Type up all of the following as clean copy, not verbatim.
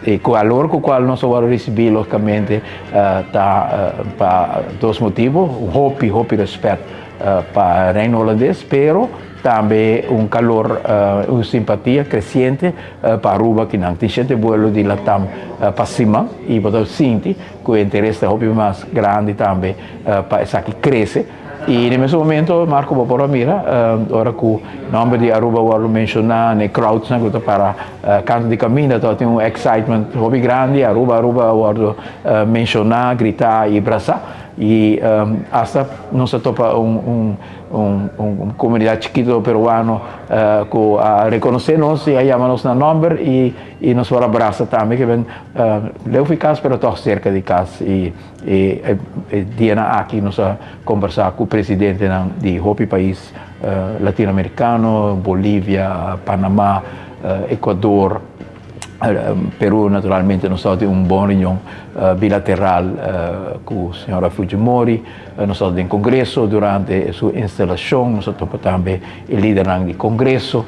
E calor cu cual nos a wordo ricibi logicamente ta pa dos motibo: hopi hopi respet pa Reino Holandes, pero tambe un calor, un simpatia creciente pa Aruba, cu nan tin shete vuelo di LATAM pa siman y bo ta sinti cu e interes ta hopi mas grandi tambe pa esaki crece. Y na mesun momento, Marco, bo por a mira, ora cu nomber di Aruba wordo menciona, e crowds cu ta para canto di caminda, tin un excitement hopi grandi. Aruba, Aruba, wordo menciona, grita y brasa. Y hasta nos a topa un comunidad chikito peruano cu a reconoce nos y a yama nos na nomber y nos por a brasa tambe, cu bin leu di cas, pero toch cerca di cas. Y dia aki nos a combersa cu e presidente di hopi pais latinoamericano, Bolivia, Panama, Ecuador, Peru. Naturalmente, nos tabatin un bon reunion bilateral cu señora Fujimori, nos tabatin congreso durante su instalacion, nos a topa tambe e lider di congreso,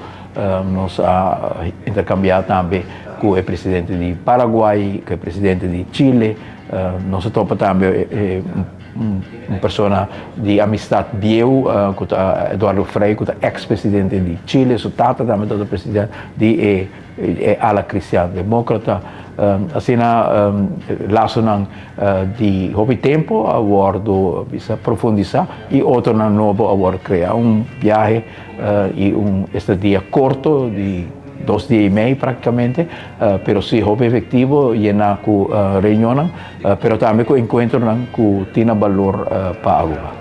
nos a intercambia tambe cu e presidente di Paraguay, cu e presidente di Chile, nos a topa tambe un persona di amistad bieu, cu Eduardo Frei, cu ta ex-presidente di Chile, su tata tambe ta presidente di e ala cristian democrata. Asina, lasonan di hopi tempo a wordo bisa profundisa y otronan nobo a wordo crea. Un viahe y un estadia corto di 2 dia y mey practicamente, pero si hopi efectivo, yena cu reunion, pero tambe cu encuentro cu tin balor pa Aruba.